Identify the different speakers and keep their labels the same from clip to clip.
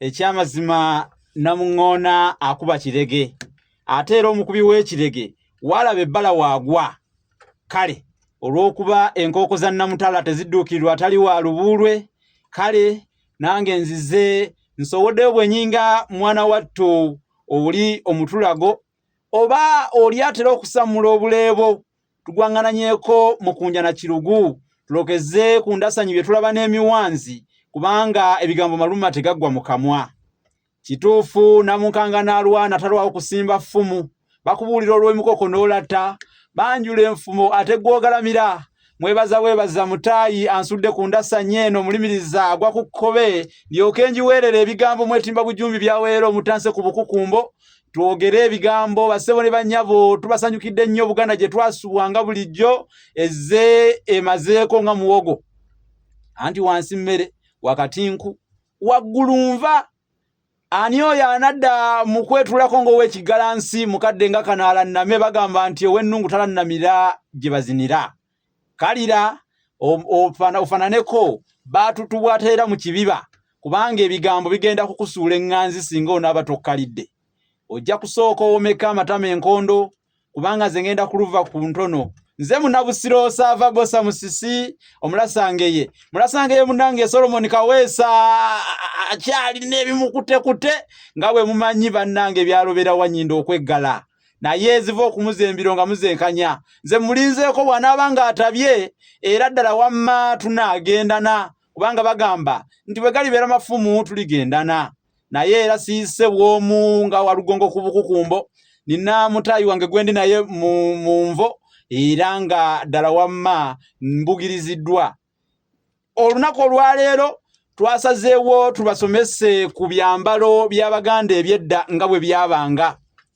Speaker 1: Ekyamazima Namuŋŋoona akuba kirege ate era omukubi w'ekirege waalaba ebbala waagwa. Kale olw'okuba enkooko za Namutala tezidduukirirwa atali wa lubuulwe, kale nange nzize nsowoddeyo bwe nyinga mwana wattu oli omutulago oba oli atera okusammula obuleebo tugwaŋŋananyeeko mukunja na kirugu tulokeze ku ndasanyi bye tulaba n'emiwanzi kubanga ebigambo maluma tegaggwa mu kamwa. Kituufu Namunkanga n'alwana talwawo kusimba ffumu bakubuulira olw'emikoko n'olata banjula enfumo ate gw'ogalamira mwebaza bwebaza mutaayi ansudde ku ndasanyi eno mulimiriza agwa ku kkobe ndyoke njiweerere ebigambo mwetimba bujumbi byaweera omutanse ku bukukumbo twogere ebigambo bassebo ne bannyabo tubasanyukidde nnyo Buganda gye twasubwa nga bulijjo ezze emazeeko nga muwogo anti wansi mmere wakati nku waggulu nva ani oyo anadda mu kwetulako ng'ow'ekiggalansi mukadde nga kano alanname bagamba nti ow'ennungu talannamira gye bazinira kalira ofananeko baatutubwa ateera mu kibiba kubanga ebigambo bigenda kukusuula eŋŋanzi singa onaaba tokkalidde ojja kusooka owomeka amatama enkondo kubanga nze ngenda kuluva ku ntono nze munabusiro saava bosa musisi omulasangeye mulasangeye munange Solomon Kaweesa akyalina ebimukutekute nga bwe mumanyi bannange byalobera wanyindo okweggala naye ziva okumuza embiro nga muzenkanya nze mulinzeeko bw'anaaba ng'atabye era ddala wamma tunaagendana kubanga bagamba nti bwe galibeera mafumu tuligendana naye era siise bw'omu nga walugongo ku bukukumbo nina mutaayi wange gwendi naye mu nvo era nga ddala wamma mbugiriziddwa olunaku olwaleero twasazeewo tubasomese ku byambalo by'Abaganda eby'edda nga bwe byabanga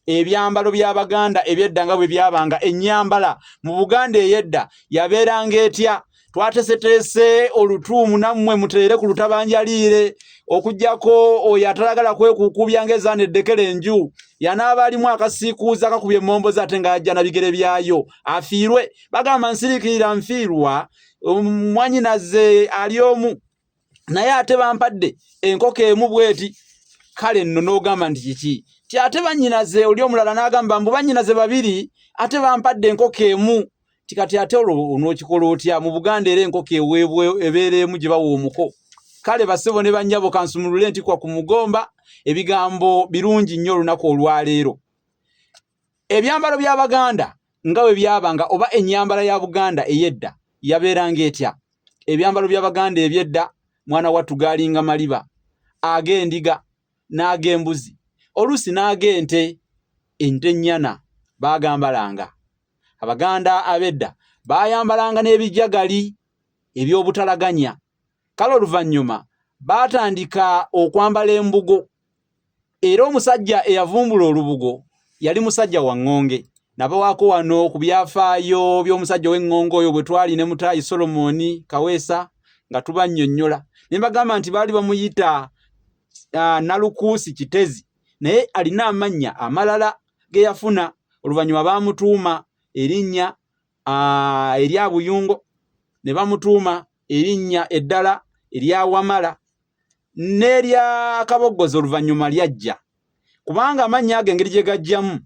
Speaker 1: ebyambalo by'Abaganda eby'edda nga bwe byabanga ennyambala mu Buganda ey'edda yabeeranga etya twateeseteese olutuumu nammwe muteere ku lutabanjaliire okuggyako oyo atalagala kwekuukubya ng'ezaana eddekera enju yanaaba alimu akasiikuuza kakubye emmomboze ate ng'ajja na bigere byayo afiirwe bagamba nsiriikirira nfiirwa mwanyinaze ali omu naye ate bampadde enkoko emu bweti kale nno n'ogamba nti kiki ti ate bannyinaze oli omulala n'agamba mbu bannyinaze babiri ate bampadde enkoko emu ti kati ate olwo onookikola otya mu Buganda era enkoko eweebwa ebeera emu gye bawa omuko kale bassebo ne bannyabo kansumulule ntikwa ku mugomba ebigambo birungi nnyo olunaku olwaleero ebyambalo by'Abaganda nga bwe byabanga oba ennyambala ya Buganda ey'edda yabeeranga etya ebyambalo by'Abaganda eby'edda mwana wattu gaalinga maliba ag'endiga n'ag'embuzi oluusi n'ag'ente ente ennyana baagambalanga Abaganda ab'edda baayambalanga n'ebijagali eby'obutalaganya kale oluvannyuma baatandika okwambala embugo era omusajja eyavumbula olubugo yali musajja wa ŋŋonge nabawaako wano ku byafaayo by'omusajja ow'eŋŋonge oyo bwe twali ne mutaayi Solomoni Kaweesa nga tubannyonnyola ne mbagamba nti baali bamuyita Nalukuusi Kitezi naye alina amannya amalala ge yafuna oluvannyuma baamutuuma erinnya erya Buyungo ne bamutuuma erinnya eddala erya Wamala n'erya Kaboggoza oluvannyuma lyajja kubanga amannya ago engeri gye gajjamu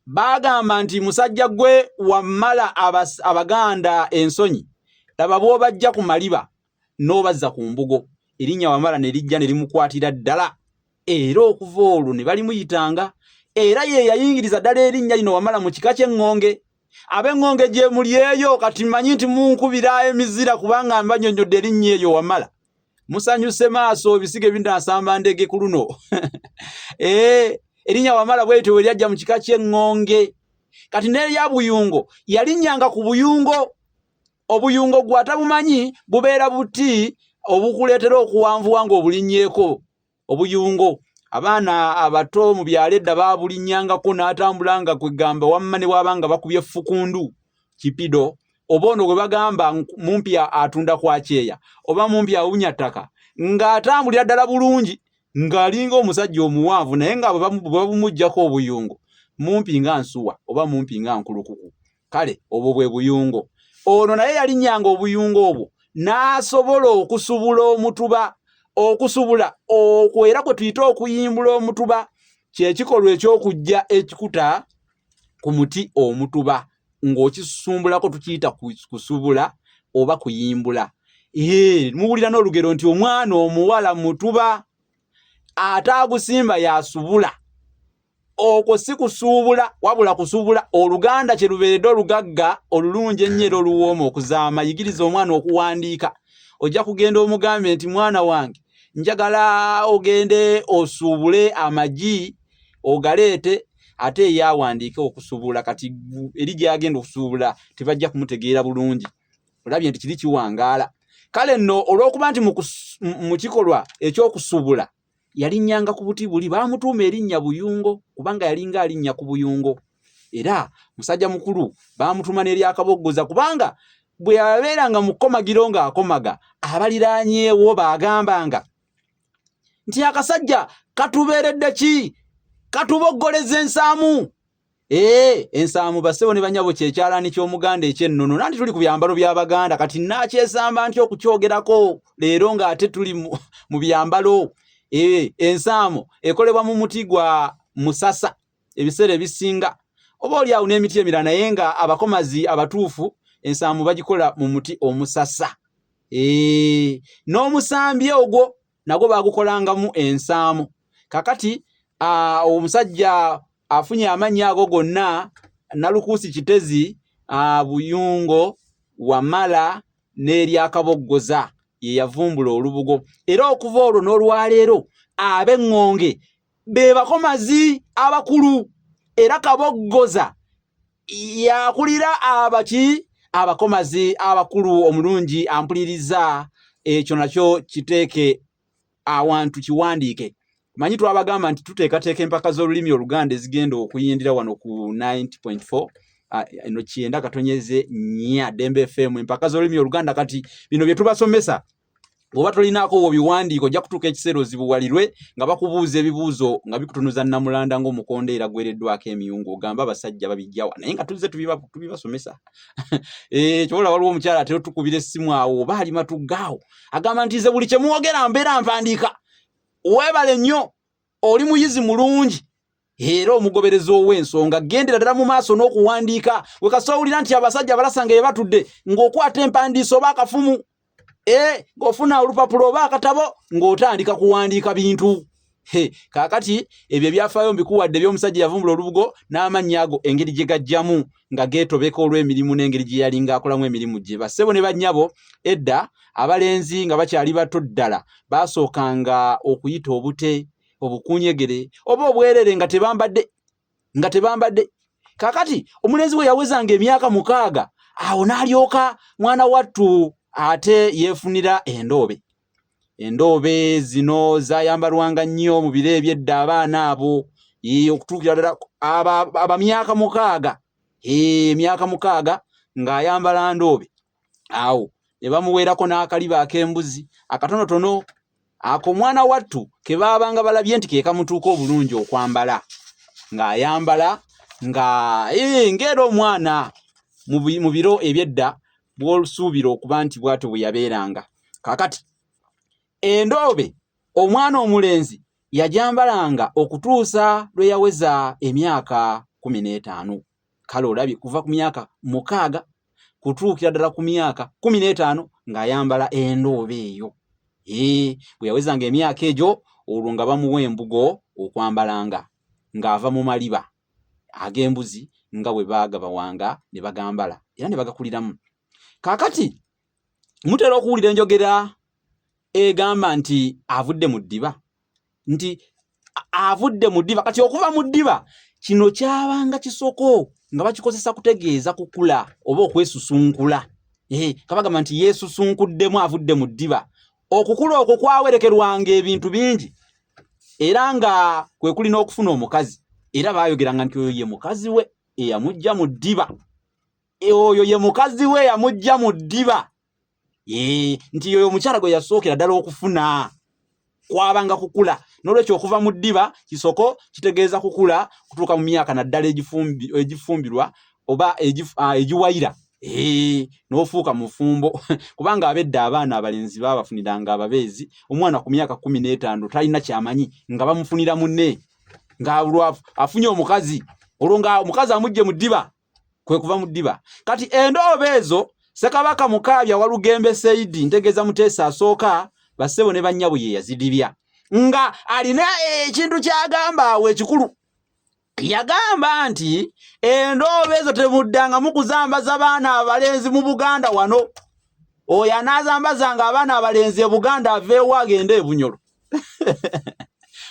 Speaker 1: baagamba nti musajja gwe wamala Abaganda ensonyi laba bw'obajja ku maliba n'obazza ku mbugo erinnya Wamala ne lijja ne limukwatira ddala era okuva olwo ne balimuyitanga era ye yayingiriza ddala erinnya lino Wamala mu kika ky'Eŋŋonge ab'Eŋŋonge gye muli eyo kati mmanyi nti munkubira emizira kubanga mbanyonnyodde erinnya eryo Wamala musanyuse maaso ebisiga ebinaasamba ndege ku luno ee erinnya Wamala bwetyo bwe lyajja mu kika ky'Eŋŋonge kati n'erya Buyungo yalinnyanga ku buyungo obuyungo gwe atabumanyi bubeera buti obukuleetera okuwanvuwa ng'obulinnyeeko obuyungo abaana abato mu byalo edda baabulinnyangako n'atambula nga kwegamba wamma ne bwaba nga bakubye ffukundu kipido oba ono gwe bagamba mumpi atunda kwa kyeya oba mumpi awunya ttaka ng'atambulira ddala bulungi ng'alinga omusajja omuwanvu naye nga bwe babumuggyako obuyungo mumpi nga nsuwa oba mumpi nga nkulukuku kale obwo bwe buyungo ono naye yalinnyanga obuyungo obwo n'asobola okusubula omutuba Okusubula okwo era kwe tuyita okuyimbula omutuba kyekikolwa eky'okujja ekikuta ku muti omutuba ng'okisusumbulako tukiyita kusubula oba kuyimbula. Ee, muwulira n'olugero nti omwana omuwala mutuba ate agusimba y'asubula. Okwo si kusuubula wabula kusubula. Oluganda kye lubeeredde olugagga olulungi ennyo era oluwooma okuzaama. Yigiriza omwana okuwandiika. Ojja kugenda omugambe nti mwana wange njagala ogende osuubule amagi ogaleete ate ye awandiike okusuubula. Kati eri gy'agenda okusuubula tebajja kumutegeera bulungi. Olabye nti kiri kiwangaala. Kale nno olw'okuba nti mu kikolwa eky'okusuubula yalinnyanga ku buti buli, baamutuuma erinnya Buyungo kubanga yalinga alinnya ku buyungo. Era musajja mukulu baamutuuma n'eryakaboggoza kubanga bwe yabeeranga mu kkomagiro ng'akomaga abaliraanyeewo baagambanga nti akasajja katubeeredde ki katuboggoleza ensaamu. Ee, ensaamu bassebo ne banyabo kyekyalaani ky'Omuganda eky'ennono. Nanti tuli ku byambalo by'Abaganda kati naakyesamba ntya okukyogerako leero ng'ate tuli mu byambalo. Ee, ensaamu ekolebwa mu muti gwa musasa ebiseera ebisinga oba oli awo n'emiti emirala naye nga abakomazi abatuufu ensaamu bagikola mu muti omusasa. Ee, n'omusambi ogwo nagwo baagukolangamu ensaamu. Kakati omusajja afunye amannya ago gonna Nalukuusi Kitezi, Buyungo, Wamala n'eryakaboggoza ye yavumbula olubugo era okuva olwo n'olwaleero ab'eŋŋonge be bakomazi abakulu era Kaboggoza yakulira abaki abakomazi abakulu. Omulungi ampuliriza ekyo nakyo kiteeke awantu kiwandiike. Manyi twabagamba nti tuteekateeka empaka z'olulimi Oluganda ezigenda okuyindira wano ku 90.4 eno 90.4 Dembe FM, empaka z'olulimi Oluganda. Kati bino bye tubasomesa bw'oba tolinaako wobiwandiika ojja kutuuka ekiseera ozibuwalirwe nga bakubuuza ebibuuzo nga bikutunuza nnamulanda ng'omukondeera gwereddwako emiyungu ogamba abasajja babijjawa naye nga tuzze tubibasomesa. Kyobola waliwo omukyala atera otukubira essimu awo oba ali matugga awo agamba nti nze buli kye mwogera mbeera mpandiika. Weebale nnyo, oli muyizi mulungi era omugoberezi ow'ensonga. Gendera ddala mu maaso n'okuwandiika. We kasita owulira nti abasajja balasanga ye batudde ng'okwata empandiiso oba akafumu, ng'ofuna olupapula oba akatabo ng'otandika kuwandiika bintu. He, kaakati ebyo ebyafaayo mbikuwadde eby'omusajja yavumbula olubugo n'amannya ago engeri gye gajjamu nga geetobeka olw'emirimu n'engeri gye yalinga akolamu emirimu gye. Bassebo ne bannyabo, edda abalenzi nga bakyali bato ddala baasookanga okuyita obute, obukuunyegere oba obwerere nga tebambadde nga tebambadde. Kaakati omulenzi bwe yawezanga emyaka 6 awo n'alyoka mwana wattu ate yeefunira endoobe. Endoobe zino zaayambalwanga nnyo mu biro eby'edda abaana abo okutuukira ddala aba myaka 6. Emyaka 6 ng'ayambala ndoobe. Awo ne bamuweerako n'akaliba ak'embuzi akatonotono ako omwana wattu ke baabanga balabye nti ke kamutuuka obulungi okwambala ng'ayambala nga ng'era omwana mu biro eby'edda bw'osuubira okuba nti bw'atyo bwe yabeeranga. Kaakati endoobe omwana omulenzi yagyambalanga okutuusa lwe yaweza emyaka 15. Kale olabye kuva ku myaka 6 kutuukira ddala ku myaka 15 ng'ayambala endoobe eyo. Bwe yawezanga emyaka egyo olwo nga bamuwa embugo okwambalanga ng'ava mu maliba ag'embuzi nga bwe baagabawanga ne bagambala era ne bagakuliramu. Kaakati mutera okuwulira enjogera egamba nti avudde mu ddiba, nti avudde mu ddiba. Kati okuva mu ddiba kino kyabanga kisoko nga bakikozesa kutegeeza kukula oba okwesusunkula. Kabagamba nti yeesusunkuddemu avudde mu ddiba. Okukula okwo kwawerekerwanga ebintu bingi era nga kwe kuli n'okufuna omukazi, era baayogeranga nti oyo ye mukazi we eyamujja mu ddiba, oyo ye mukazi we eyamujja mu ddiba. Nti yoyo omukyala gwe yasookera ddala okufuna. Kwabanga kukula. N'olwekyo okuva mu ddiba kisoko kitegeeza kukula kutuuka mu myaka naddala egifumbirwa oba egiwayira. N'ofuuka mufumbo kubanga abedda abaana abalenzi baabafuniranga ababeezi. Omwana ku myaka 15 talina kyamanyi nga bamufunira munne, nga afunye omukazi, olwo nga omukazi amugye mu ddiba, kwe kuva mu ddiba. Kati endooba ezo Ssekabaka Mukaabya Walugembe Seidi, ntegeeza Muteesa asooka, bassebo ne bannyabo, ye yazidibya nga alina ekintu ky'agamba awo ekikulu. Yagamba nti endooba ezo temuddangamu kuzambaza baana abalenzi mu Buganda wano. Oyo anaazambazanga abaana abalenzi e Buganda aveewo agende e Bunyoro.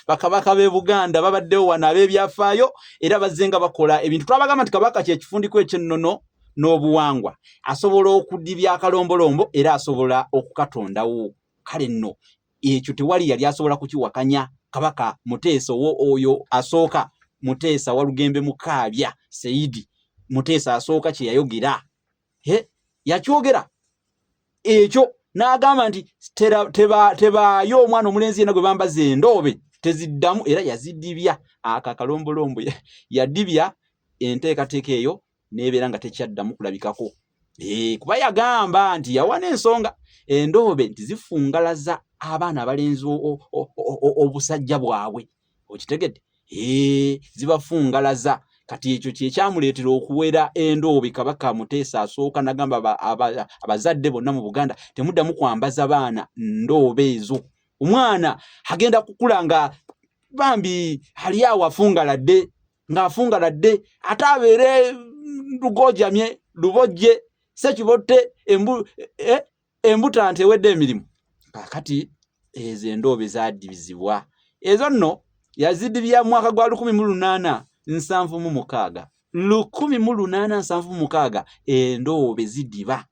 Speaker 1: Bakabaka b'e Buganda babaddewo wano ab'ebyafaayo era bazze nga bakola ebintu. Twabagamba nti kabaka kye kifundiko eky'ennono n'obuwangwa, asobola okudibya akalombolombo era asobola okukatondawo. Kale nno ekyo tewali yali asobola kukiwakanya. Kabaka Muteesa oyo asooka, Muteesa Walugembe Mukaabya Seidi Muteesa asooka, kye yayogera yakyogera ekyo n'agamba nti tebaayo omwana omulenzi yenna gwe bambaza endoobe teziddamu, era yazidibya. Ako akalombolombo yadibya enteekateeka eyo n'ebeera nga tekyaddamu kulabikako. Kuba yagamba nti yawa n'ensonga endoobe nti zifungalaza abaana abalenzi obusajja bwabwe, okitegedde? Zibafungalaza. Kati ekyo kye kyamuleetera okuwera endoobe Kabaka Muteesa asooka, nagamba abazadde bonna mu Buganda temuddamu kwambaza baana ndoobe ezo. Omwana agenda kukula nga bambi ali awo afungaladde, ng'afungaladde, ate abeere lugojamye lubojje sekibotte embuta nti ewedde emirimu. Kaakati ezo endoobe zadibizibwa, ezo nno yazidibya mwaka gwa 1876, 1876 endoobe zidiba.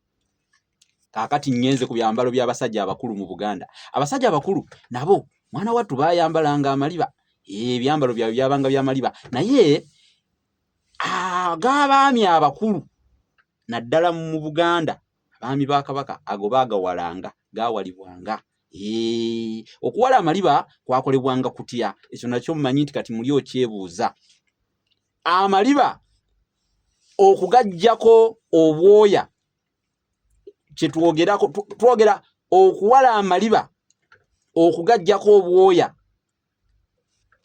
Speaker 1: Kaakati ŋŋenze ku byambalo by'abasajja abakulu mu Buganda. Abasajja abakulu nabo mwana wattu baayambalanga amaliba, ebyambalo byabwe byabanga byamaliba, naye ag'abaami abakulu naddala mu Buganda, abaami ba Kabaka, ago baagawalanga, gaawalibwanga. Okuwala amaliba kwakolebwanga kutya? Ekyo nakyo mmanyi nti kati muli okyebuuza. Amaliba okugaggyako obwoya kyetwogerako, twogera okuwala amaliba okugaggyako obwoya.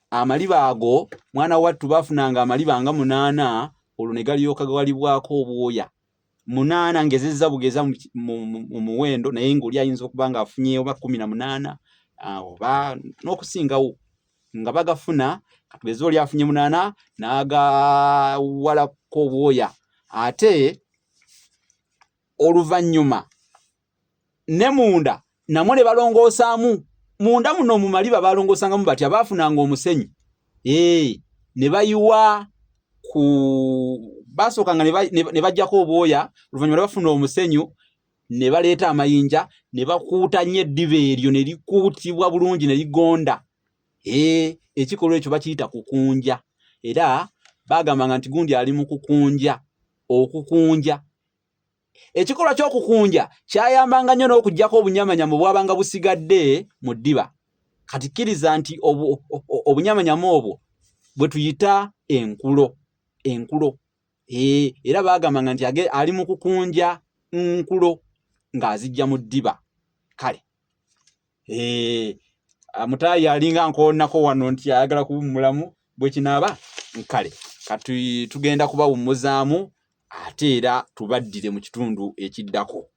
Speaker 1: Amaliba ago mwana wattu bafunanga amaliba nga 8, olwo ne galyoka gawalibwako obwoya. 8 ngezezza bugeza mu muwendo, naye ng'oli ayinza okuba ng'afunye oba 18 oba n'okusingawo nga bagafuna. Katugeze oli afunye 8 n'agawalako obwoya, ate oluvannyuma ne munda namwo ne balongoosaamu. Munda muno mu maliba balongoosangamu batya? Baafunanga omusenyu ne bayiwa ku, basookanga ne baggyako obwoya, oluvannyuma ne bafuna omusenyu ne baleeta amayinja ne bakuuta nnyo eddiba eryo ne likuutibwa bulungi ne ligonda. Ekikolwa ekyo bakiyita kukunja, era baagambanga nti gundi ali mu kukunja. Okukunja, ekikolwa ky'okukunja kyayambanga nnyo n'okuggyako obunyamanyama obwabanga busigadde mu ddiba. Kati kkiriza nti obunyamanyama obwo bwe tuyita enkulo, enkulo. Era baagambanga nti ali mu kukunja nkulo ng'azijja mu ddiba. Kale mutaayi alinga nkoonako wano nti ayagala kuwummulamu bwe kinaaba. Kale kati tugenda kubawummuzaamu ate era tubaddire mu kitundu ekiddako.